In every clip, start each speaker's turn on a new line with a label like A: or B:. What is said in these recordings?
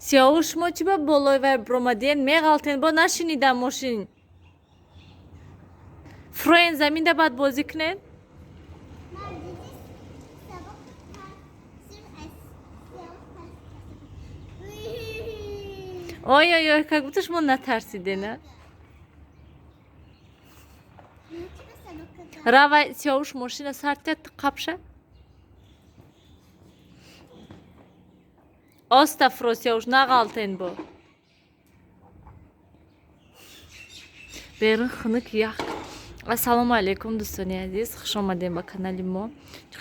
A: Сиёвуш, шумо чӣ ба болои вай биромаден, меғалтен, бо нашинидам мошин. Фуроен заминда, баъд бозӣ кунед. Ой, ой, ой, как будто шумо натарсидена. Равай, Сиёвуш, мошина сартят қапша. Оста фуро, Сиёвуш, нағалтен бо. Берун хунук, ях. Ассалому алайкум, дӯстони азиз, хуш омадем ба канали мо.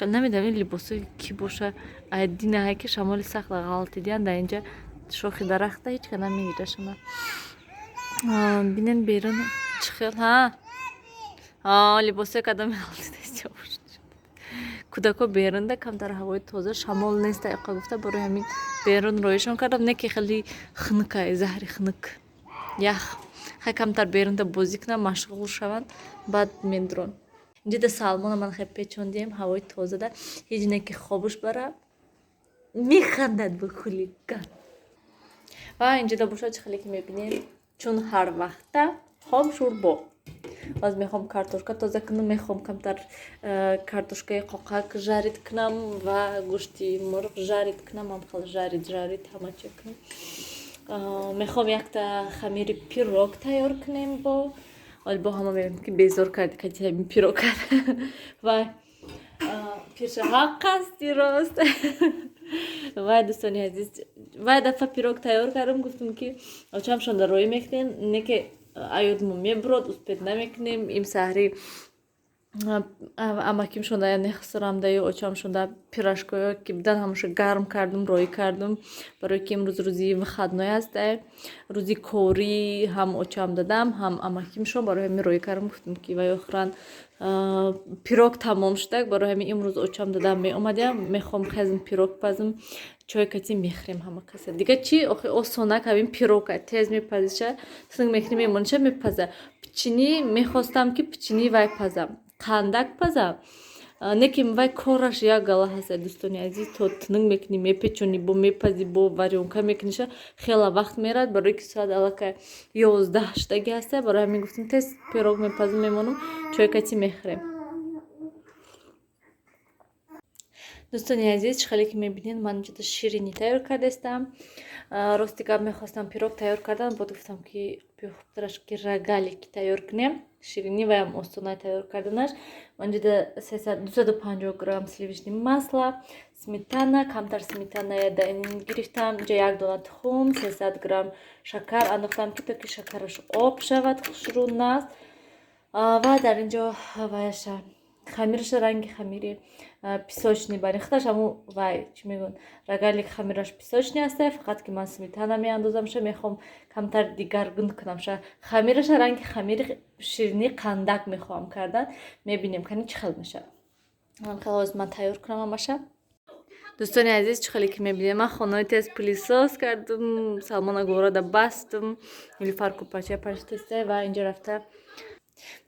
A: Намедонам, ин либосои кӣ боша. Динаҳай ки шамоли сахт ғалтидиян, дар инҷа шохи дарахта ҳеҷ ка намегирашона. Бинен, берун чӣ хел, ҳа? Либосое кадом ғалтида, Сиёвуш. Кӯдако берунда камтар ҳавои тоза, шамол нест, аёқа гуфта, барои ҳамин берун роишон кардам. Не ки хеле хунукай, заҳри хунук, ях. Хай, камтар берунда бозӣ кунам, машғул шаванд, баъд медурон. Инҷа да Салмона ман хел печондием ҳавои тозада, ҳеҷ не ки хобуш бара, механдад бо хулиган. Ва инҷода бошад, чӣ хеле ки мебинем, чун ҳар вақта хом шӯрбо. Боз мехоҳам картошка тоза кунам, мехоҳам камтар картошкаи қоқак жарить кунам ва гӯшти мурғ жарить кунам, ҳам хел жарить, жарить ҳама чӣ кунам. Мехоҳам якта хамири пирог тайёр кунем, бо оли бо ҳама мегӯям ки безор карди кати ҳамин пирог кард. Вай пирша ҳақ асти, рост. Вай, дӯстони азиз, вай дафъа пирог тайёр кардам, гуфтам ки очамшонда роӣ мекунем, не ки аёдмо мебурод, успеть намекунем. Им саҳри амакимшонда, яъне хусурамдаю очамшонда пирожкоё ки будан, ҳамаша гарм кардум, роӣ кардум, барои ки имрӯз рӯзи выходной аст, рӯзи корӣ ҳам очам дадам, ҳам амакимшон, барои ҳамин роӣ кардам. Гуфтам ки вай охиран пирог тамом шудак, барои ҳамин имрӯз очам дадам меомадям. Мехоҳам хезм, пирог пазм, чой кати мехӯрем ҳама каса. Дига чӣ охи, осонак ҳамин пирога, тез мепазиша, синг мекунӣ, мемониша, мепаза. Пичинӣ мехостам ки пичинӣ вай пазам, қандак пазам, не ки вай кораш як гала ҳаст, дӯстони азиз. То тунук мекунӣ, мепечонӣ, бо мепазӣ, бо варёнка мекуниша, хела вақт мерад, барои ки соат аллакай 11 шудаги ҳаста. Барои ҳамин гуфтам, тез пирог мепазм, мемонам, чой кати мехӯрем. Дӯстони азиз, чӣ хеле ки мебинед, ман инҷода ширинӣ тайёр кардастам. Рости гап, мехостам пирог тайёр кардан, бод гуфтам ки хубтараш ки рогалик тайёр кунем, ширинӣ ваям осонай тайёр карданаш. Ман инҷода 250 грамм сливочный масло, сметана, камтар сметана гирифтам, инҷа як дона тухм, 300 грамм шакар андохтам, ки то ки шакараш об шавад, хушрӯ наст. Ва дар инҷо ваяша, хамираша ранги хамири песочный барин, худаш ҳаму вай, чӣ мегӯянд, рогалик хамираш песочный аста, фақат ки ман сметана меандозамша, мехоҳам камтар дигаргун кунамша хамираша, ранги хамири ширинии қандак мехоҳам кардан. Мебинем, кани чӣ хел мешавад. Хел ҳозир ман тайёр кунам ҳамаша. Дӯстони азиз, чӣ хеле ки мебинем, ман хонаи тез пылесос кардум, Салмона гӯрада бастум, Нилуфар купача паштеста. Ва инҷо рафта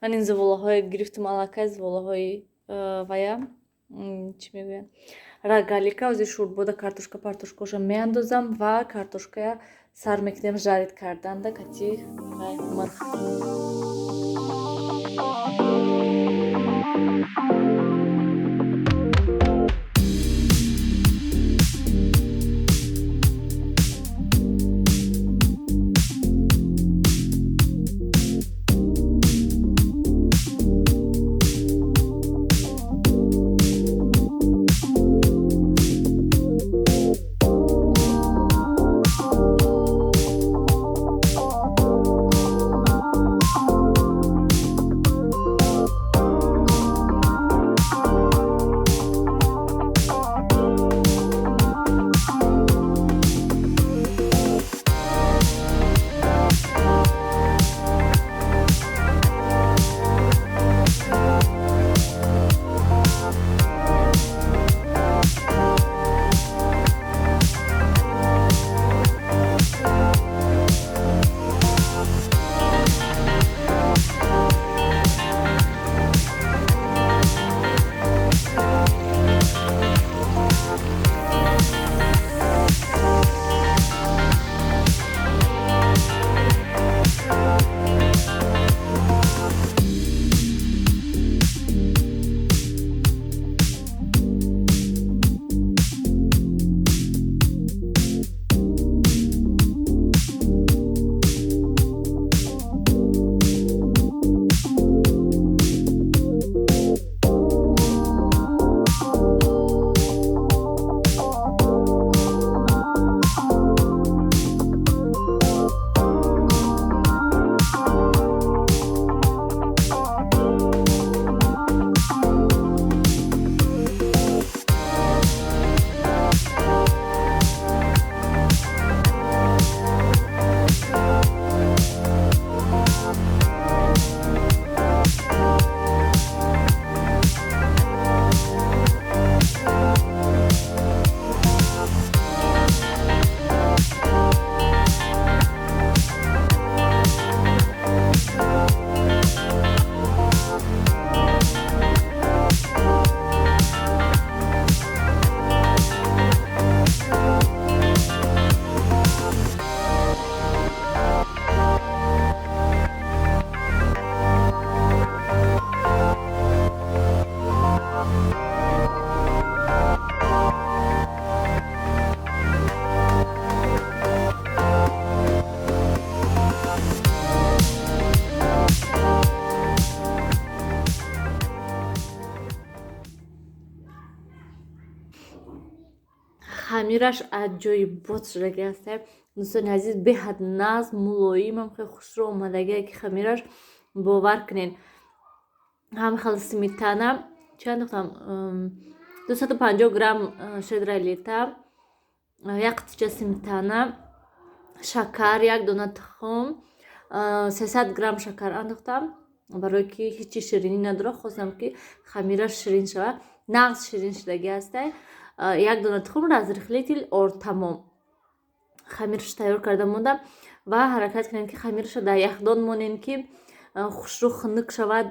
A: ман ин зуволаҳое гирифтум, аллакай зуволаҳои вая, чӣ мегӯянд, рогалика. Ҳозир шӯрбода картошка партошкаша меандозам ва картошкая сар мекунем жарить карданда кати вай мурғ. Хамираш аҷоибот шудагӣ ҳаста, дӯстони азиз, беҳад нағз, мулоимам, хеле хушрӯ омадагие ки хамираш, бовар кунед. Ҳам хел сметана чанд андохтам? 250 грамм щедрая лета, як қутича сметана, шакар, як дона тухм, 300 грамм шакар андохтам, барое ки ҳечи ширинӣ надорад. Хостам, ки хамираш ширин шавад. Нағз ширин шудагӣ ҳастай. Як дона тухм, разрыхлитель, орд, тамом. Хамираш тайёр карда мондам. Ва ҳаракат кунем, ки хамираша дар яхдон монем, ки хушрӯ хунук шавад,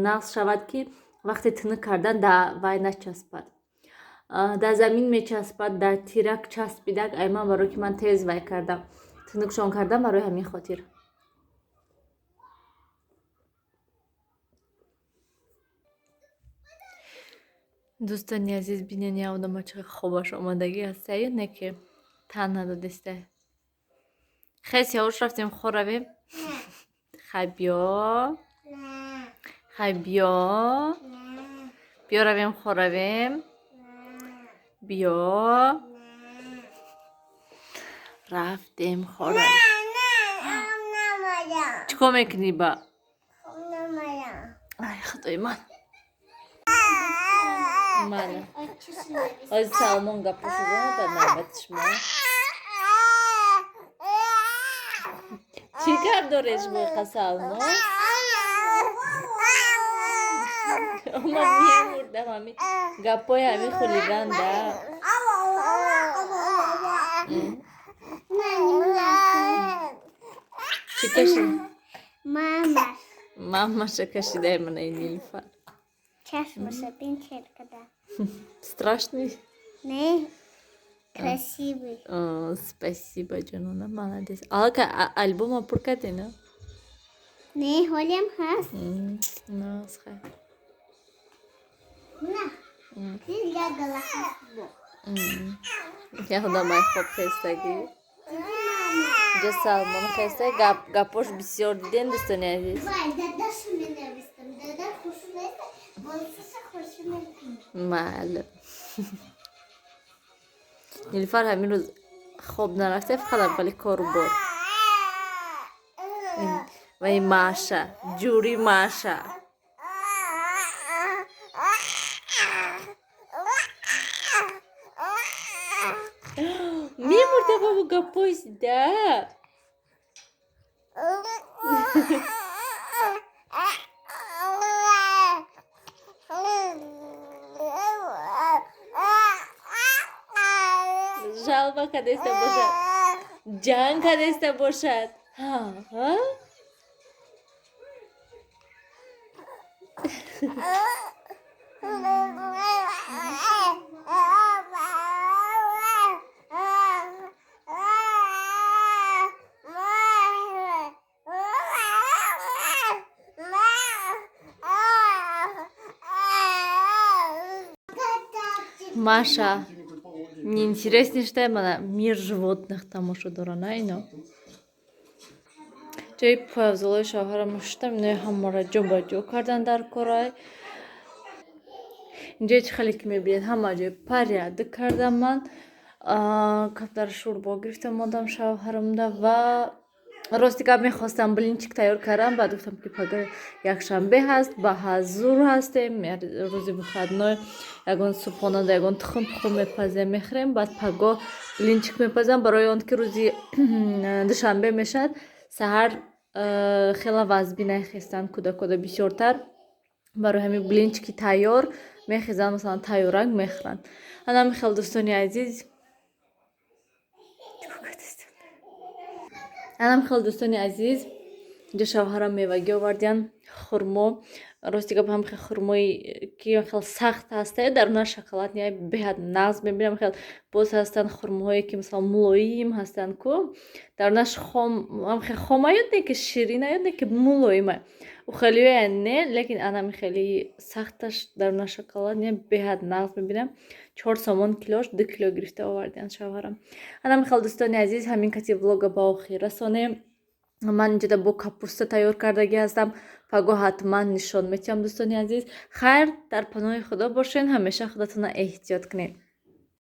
A: нағз шавад, ки вақте тунук кардан да вай начаспад, дар замин мечаспад, дар тирак часпидак. Ай ман барое ки ман тез вай кардам, тунукшон кардам, барои ҳамин хотир. Дӯстони азиз, бинен, як одама чӣ хобаш омадагӣ ҳастаю, не ки тан надодиста. Хез, Сиёвуш, рафтем хоравем. Хай, биё, хай, биё, биё, равем хоравем, биё, рафтем хоравем. Чӣ кор мекунӣ ба? Ай, худои ман! Мана, ҳозир Салмон гапошо занад дар навбати шумо. Чӣ гап доред шумо иқа, Салмон? Ман мемурдам, ҳами гапҳои ҳами хулиганда. Чӣ кашид? Мамаша кашидай, манаи Нилуфар.
B: Чашмаша бин чел када.
A: Страшный?
B: Не, красивый.
A: Спасибо, ҷонона, молодец. Аллакай альбома пур кардӣ, на?
B: Не, ҳолиам ҳаст.
A: Нағз, хай.
B: На. Як гала ҳаст бо.
A: Як одамай хоб хестагӣ. Инҷа Салмон хеста, гап гапош бисёр, дидем, дӯстони азиз.
B: Вай, дадашу менавистам. Дада хушу нест, болсаша хушу мекунад.
A: Маълум. Нилуфар ҳамин рӯз хоб нарафта, фақат аввали кору бор. Вай, Маша, ҷури Маша. Мемурда бабу гапои да. Жалоба кардеста бошад, ҷанг кардеста бошад. Ҳа? Маша неинтереснейшая, мана «Мир животных» тамошо дора, на ино. Ҷои пойафзолҳои шавҳарам шуштам, инои ҳамаро ҷо ба ҷо кардан дар корай. Инҷое чӣ хеле ки мебинед, ҳама ҷой порядок кардам ман. Кафтар шӯрбо гирифтам, модам шавҳарамда. Ва рости гап, мехостам блинчик тайёр кардам, баъд гуфтам, ки пага якшанбе ҳаст, ба ҳазур ҳастем, рӯзи выходной ягон субҳонада ягон тухм пухум мепазем, мехӯрем, баъд паго блинчик мепазам, барои он ки рӯзи душанбе мешавад, саҳар хела вазбӣ нахестанд кӯдакода бисёртар. Барои ҳамин блинчики тайёр мехезанд, масалан, тайёрак мехӯранд. Анами хел, дӯстони азиз, анам хел, дӯстони азиз. Инҷо шавҳарам мевагӣ овардиян, хурмо. Рости гап, ҳам хел хурмои ки хел сахт ҳаста, даруна шоколад не, беҳад нағз мебинам. Хел боз ҳастанд хурмоҳое, ки масалан мулоим ҳастанд ку, дарунаш хом, ҳам хел хомаёд не, ки ширинаёд не, ки мулоима, ухелиоя не, лекин анами хеле сахташ, даруна шоколад не, беҳад нағз мебинам. 4 сомон килош, 2 кило гирифта овардиян шавҳарам. Анами хел, дӯстони азиз, ҳамин кати влога ба охир расонем. Ман инҷода бо капуста тайёр кардагӣ ҳастам, паго ҳатман нишон метиҳам. Дӯстони азиз, хайр, дар паноҳи Худо бошен, ҳамеша худатонро эҳтиёт кунед.